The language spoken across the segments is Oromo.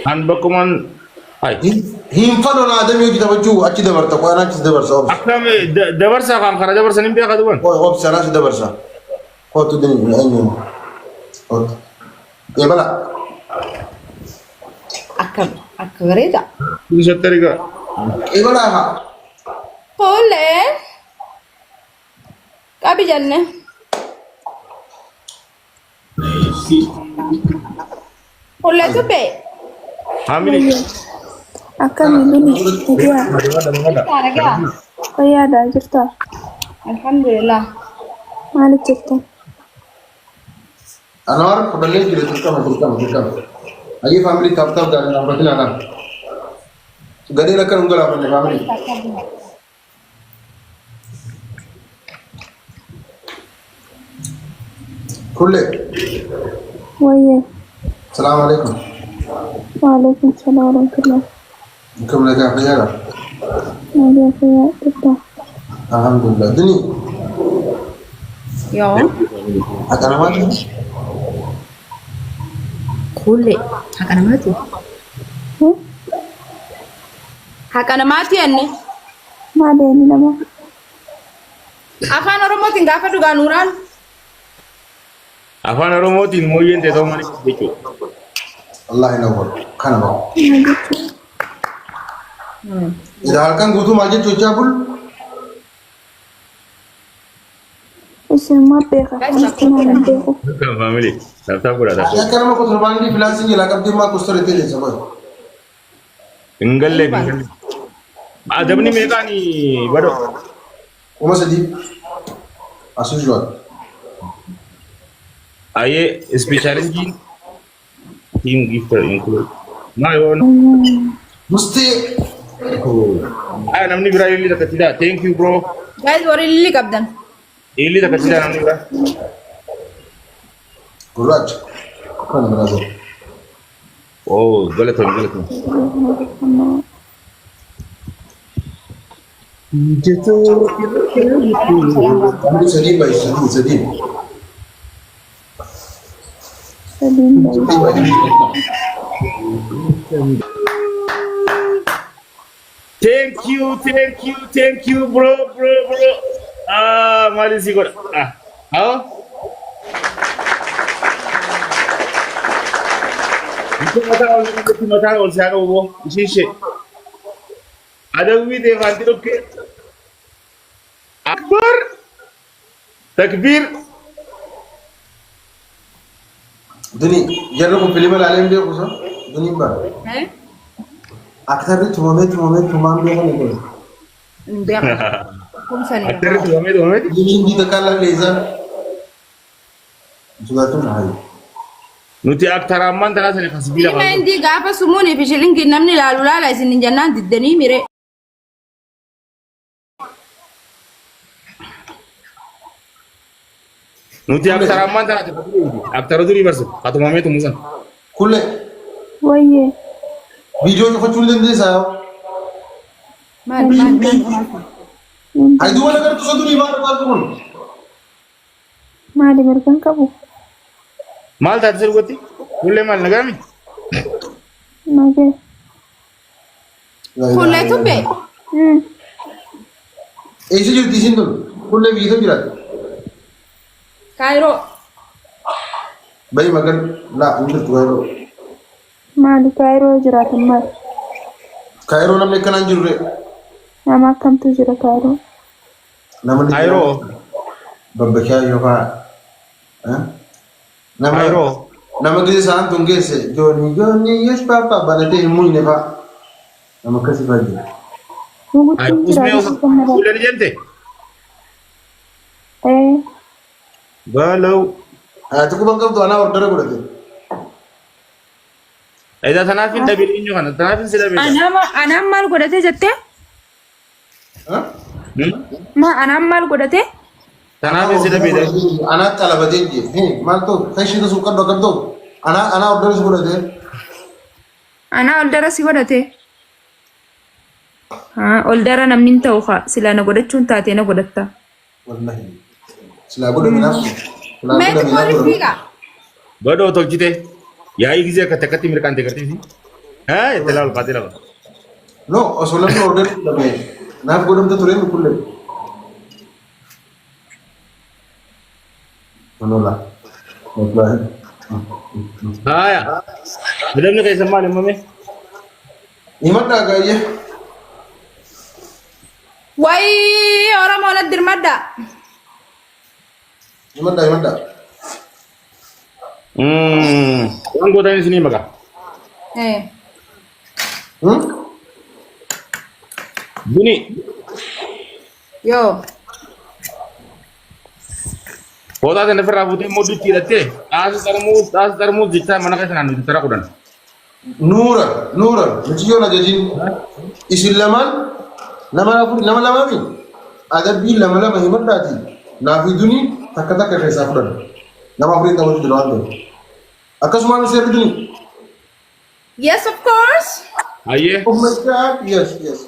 An bakkumaan ay. Hin fadho naa damee hojii taphachuu achi dabarta qo'aan achi dabarsa obsa. Akkam dabarsaa kan karaa dabarsan hin beekaa duban. Qoy obsa anaa si dabarsa. Kootu dini eenyu. Kootu. Eebala. Akka akka bareeda. Isatti ergaa. Eebala haa. Fuullee qabi jenne. Fuullee tubbee. Family. Akkami luni nagaa Nagaa. fayyaadha jirta Alhamdulillah. maaliif jirta? Anwar kudhallee jira dirqama dirqama dirqama. Ayyee family tap tap gaarii naan batina naan. Gadeen akka nu galaafanne family. Kulle. Wayyee Salaamu alaikum. waalaikum salaam warahmatullah. Akkam nagaa fayyaadha. Nagaa fayyaa jirta. Alhamdulillah. Dini Yoo. haqa namaati. Kuullee haqa namaati. Haqa namaati jenne. Maal inni nama? Afaan Oromootiin gaafa dhugaa nuuraan. Afaan Oromootiin mooyyeen ta'e ta'uu malee jechuudha. Wallahi nawwar kana bahu. Maal jechuudha? Ida halkan guutuu maal jechuu jechaa bul? Isin maal beeka? Anis kanaan hin beeku. Kan family. Tap tap godhaa tap. Akka nama kontirbaandii filaansiin jalaa qabdee maa kostor itti leessa qoy. Hin galle hin galle. Adabni meeqaani badoo? 3000. As usual. Ayyee ispeeshaalenjiin team gifter include. Maa yoo Mustee. Aya namni biraa ililli takka fidaa. Thank you bro. Guys warri ililli qabdan. Ililli takka fidaa namni biraa. Gurraacha. Kana biraa jira. Oh galatoon galatoon. Namni sadii baay'ee sadii sadii. Sadiin baay'ee. Thank you, thank you, thank you, bro, bro, bro. Ah, maali si godha? Ah, haa? Ishee mataa ol qabatti mataa ol si haa qabu boo. Ishee ishee. Adawwii ta'e faanti dhokkee. Akbar! Takbiir! Duni jarri kun filima ilaalee hin beeku sa? Duniin bara. Eh? Aktarri tumamee tumamee tumaan beekan hin godhu. Hin beeku. Kumsanii. Aktarri tumamee tumamee. Duniin diida kan lalleessaa. Sodaatun hayu. Nuti aktara ammaan tanaa sani kan sibiila Ilma hindi gaafa sumuunii fi shilingiin namni ilaalu laala isin hin jennaan diddanii miree. Nuti aktara ammaan tanaa aktara durii barsa. Haa tumamee tumusan. Kulle Wayyee. viidiyoo cufachuu ni dandeessaa yoo. Maal maal maal maal. Hayduu wal agartu isa durii maal maaltu kun? Maali mirgan qabu? Maal taate sirgotti? Kullee maal nagaami? Nagee. Kullee tubbee. Eessa jirti isin tun? Kullee biyya kam jiraatti? Kaayiroo. Bayi magan laa hin jirtu Kaayiroo. Maali Kaayiroo jiraatan maali? Kaayiroo namni akkanaan jiru ree. Nama akkamtu jira Kaayiroo? Namni Kaayiroo. Babbashaa yookaan nama Kaayiroo. nama gisa isaan tun geesse jooni jooni yes papa banatee hin muyne fa'a. Nama akkasii fa'a jira. Guguttiin jira Usmee biyya kan mara. Kullee ni jente? Ee. Baalaw. Ati quban qabdu anaa ordara godhate. Edaa tanaaf hin dhabin eenyu kana tanaaf hin si dhabin. Anaan maal godhate jettee? Maa anaan maal godhate? Tanaaf hin si dhabin. Anaa xalabatee jee. Maal ta'u kashii tasuu qabdu akkam ta'u anaa anaa ordara si godhate. Anaa ol dara si godhate. Haa ol dara namni hin ta'u kaa silaa na godhachuun taatee na godhatta. Wallahi. Silaa godhame naaf. Silaa Meeti godhame naaf koolii godhame. fiigaa. Badoo tolchite. Yaa'ii gisee akka takkatti mirqaante gartee. Haa itti laalu kaatee lafa. No, osoo namni order godhame naaf godhamta ture mi kullee. Lola. Wallahi. Haaya. Adabni keessan maal himame? Himadhaa gaayyee. Wayii Oromoo natti dirmadha. Himadhaa himadhaa. Waan gootan isinii maqaa. Eh. Hmm? Buni. Yoo. Fooxaa sana ofirraa fuutee mudhiitti hidhattee xaasii xarmuus xaasii xarmuus jechaa mana keessa naannoo tara kudhan. Nuura nuura mucayyoon ajajiin isin lamaan nama afur nama lamaami adabbii lama lama himadhaati naafi duni takka takka keessaa fudhan nama afuriin taphatu jira waan ta'eef akkasumaan seerri duni. Yes, of course. Hayyee. Oh my God, yes, yes.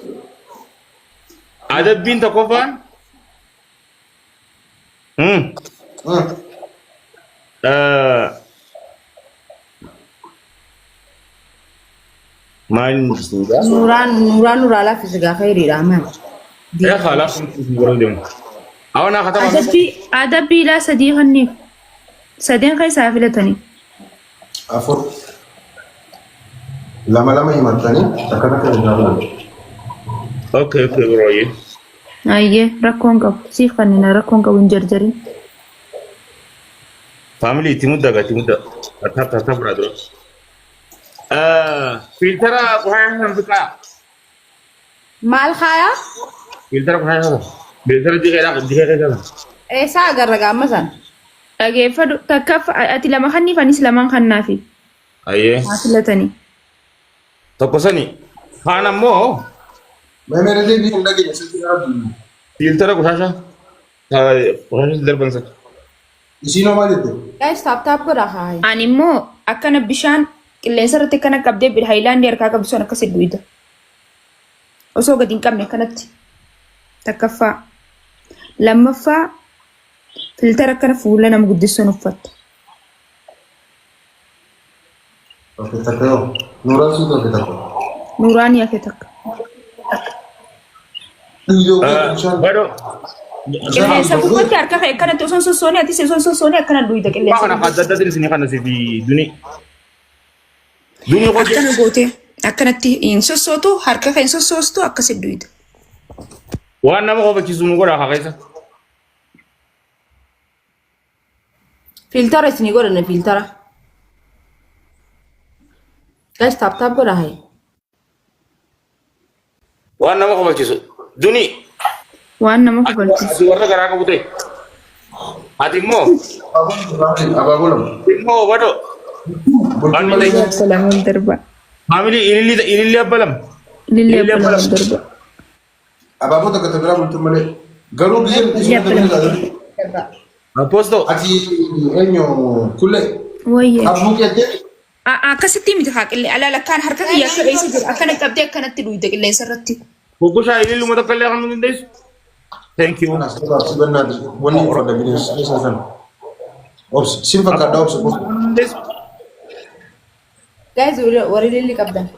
Adabbiin tokkoffaan. Maal inni Nuuraan nuuraan nuuraa laaffise gaafa hiriidha maal. Yaa haala kun godhan deemu. Awwa naa kataba. Adabbii adabbii ilaa sadii kanniif. Sadeen keessaa filatanii. Afur. Lama lama himattanii takka takka keessaa fudhan. Okay, bro. Ayyee. Ayyee rakkoon qabu. Siif kannina rakkoon qabu hin jarjarin. Family itti muddaa gaa itti muddaa. Tap tap tap dura. Filtera qoshasha san fiqaa. Maal kaayaa? Filtera qoshasha san. Filtera jiqeedhaa jiqee keessa san. Eessaa agarra gaama san? Dhageeffadhu takkaff ati lama kanniif anis lamaan kannaafi. Ayyee. Haa filatanii. Tokko sani. Kaan ammoo Meemee deebii hin dhageenye sitti dhaabbii. filtera qoshasha. Qoshasha darban san. Isiin homaa jette? Guys, tap tap godha haay. Ani immoo akkana bishaan qilleensa irratti akkana qabdee haayilaandii harkaa qabdu sun akkas dhuyda. Osoo gadi hin qabne akkanatti. Takkaffaa. Lammaffaa filtera akkana fuula nama guddisuun uffatta. Okay, takka yoo. Nuuraan suuta okay takka. Nuuraanii hafe takka. Dhiiroo bishaan. Badoo. Qilleensa gubbaatti harka kee akkanatti osoo hin sossoonee atis osoo hin sossoonee akkana dhuyda qilleensa. Kana adda addaatiin isinii kana siif duni. Duni hojii. Akkana gootee akkanatti hin sossootu harka kee hin sossoostu akkasi dhuyda. Waan nama kofachiisu nu godha haa keessa. Filtera isinii godhanne filtera. Guys, tap tap godha haay. Waan nama kofachiisu. Duni. Waan nama kofalchiisu. Ati warra garaa qabu ta'e. Ati immoo. Abaaboo lama. Immoo badoo. Bultii malee. Salamuun darba. Family ililli ililli abba lama. Ilillee abba lama darba. Abaaboo takka ta biraa bultii malee. Garuu biyya nuti Ilillee abba lama. Aposto. Ati eenyu kullee. Wayyee. Abbuu keettee. Akkasitti miti haa qillee alaala akkaan harka kiyya akka eessa jira akkana qabdee akkanatti dhuyda qilleensa irratti. Gugushaa ililluma takka illee kan nu dandeessu. Thank you. Kanas obsi bannaati. Wanni uffadha bineensa isa sana. Obsi sin fakkaadha obsi. Dandeessu. Guys, warri lilli qabdan.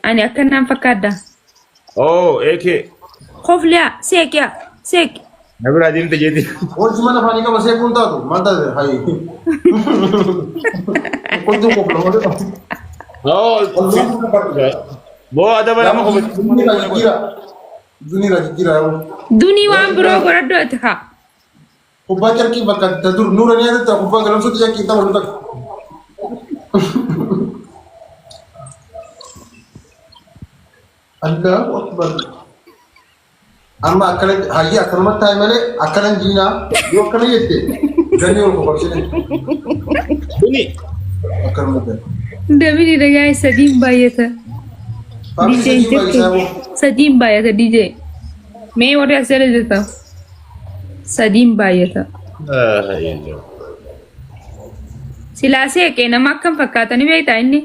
Ani akkanaan fakkaadda. Oh, AK. Kofliyaa seeqiyaa seeqi. Na biraa deemte jeeti. Hojii mana afaanii qaba seequun taatu maal taate hayi. Qoltuu kofla malee. Oh, boo adaba nama kofachiisu. Dunira jijjiira. Dunira jijjiira yoo. Dunii waan biroo godhadhu ati haa. Kubbaa carqii bakka ta dur nuura ni yaadatta kubbaa galamsootti carqii tapha takka. Allahu akbar. Amma akkana hayyee akkanumatti taa'e malee akkana hin jiinaa yoo akkana jette ganii ol kokolchine Duni. akkanumatti. Dabili dhagaa sadiin baay'ata. Faamii DJ sadiin baay'isaa jirtu. moo? Sadiin baay'ata DJ. Mee warri as jala jirta. Sadiin baay'ata. Silaa seeqee nama akkam fakkaatanii beektaa inni?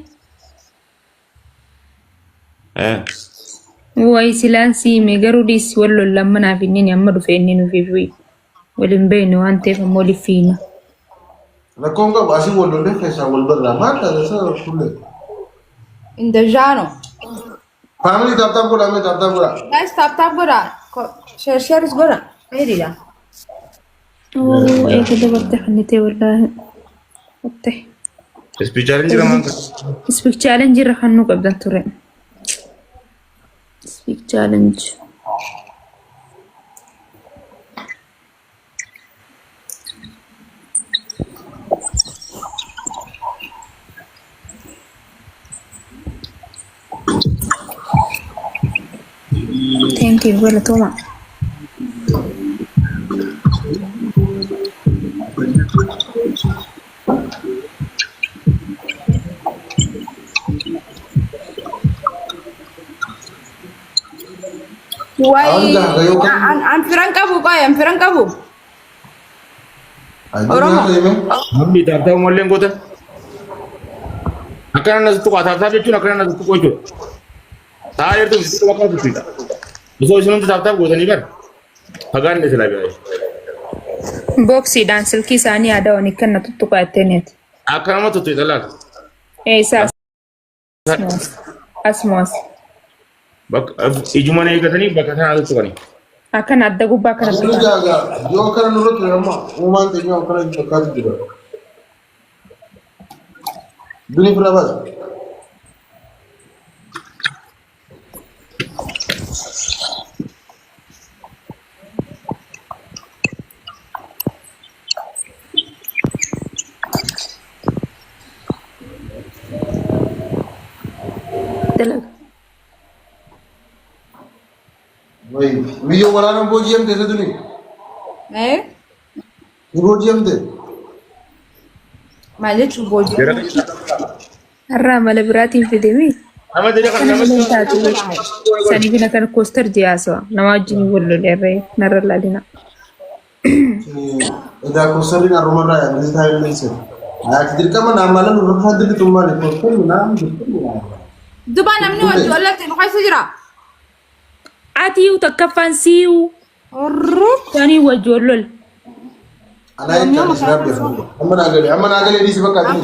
Wayi silaan siime garuu dhiisi wal lollaan manaaf inni amma dhufe inni nuuf waliin beekne waan ta'eef ammoo waliif fiina. Rakkoon qabu asii wal lollee keessaa wal barraa maal taate isa kullee. Indajaano. Family tap tap godhaa mee tap tap godhaa. Guys, tap tap godha. Share shares godha. Hiriira. Oo eega dabarte kannitee wallaahi. Watte. Speed challenge jira maal? Speak challenge irra kan nu qabdan ture. Speak challenge. Thank you galatooma. Wayi an firan qabu qoy an firan qabu. Oromo. Namni tap tap mallee goota. Akkana na tuttuqa tap tap jechuun akkana na tuttuqu jechuudha. Taa'aa jirtu tuttuqu akkana tuttuqa. Osoo isin hundi tap tap gootanii bara. Fagaanne silaa biraa. Booksiidhaan silkii isaanii aadaa wani kenna tuttuqaa jetteeniiti. Akkanuma tuttuqa laata. Eessaa asumas. Bakka ijuma na eeggatanii bakka kanaa tuttuqanii. Akkana adda gubbaa kana Asirri tuttuqaa. jaagaa yoo kana nurra ture amma uumaan keenya akkana fakkaatu jira. Duni fira baasa. Dalaga. Wayi miyyoo waraana booji'amte isa duni. Eh? Ni booji'amte. Maal jechuun booji'amte? Har'aa mala biraatiin fidemi. Nama jedha kan Kana nama malee taatu sanii bina kan koostar jiyaasawa nama wajjin wal loleerree narra laalina. Egaa koostarriin har'umarraa yaadne taa'ee illee Ati dirqama naa mala nurra dirqitu maali koostarri naa dirqama naa. Duba namni wajji wallatti nu keessa jira. Atiyu takkaffaan siyu Orru. sanii wajji wal lol. Anaa jecha isin beeku. Amma naa galee amma naa galee dhiisi bakka ati.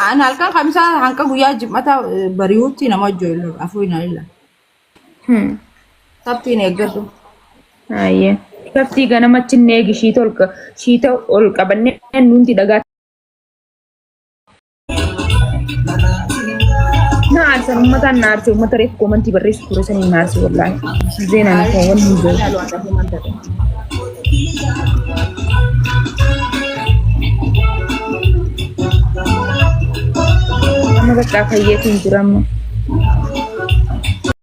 An halkan kamisaa hanqa guyyaa jimmata bari'uutti nama wajji wal afuu hin alilla. Sabtiin eeggadhu. Ayyee. Kaftii ganamachi hin eegi shiita ol shiita ol qabannee nuti dhagaa. Na aarsan uummataan na aarse uummata reef koomantii barreessu ture saniin na aarse wallaahi. Zeenaan kan wanni hin jiru. Amma bakka fayyeetu hin jiru amma.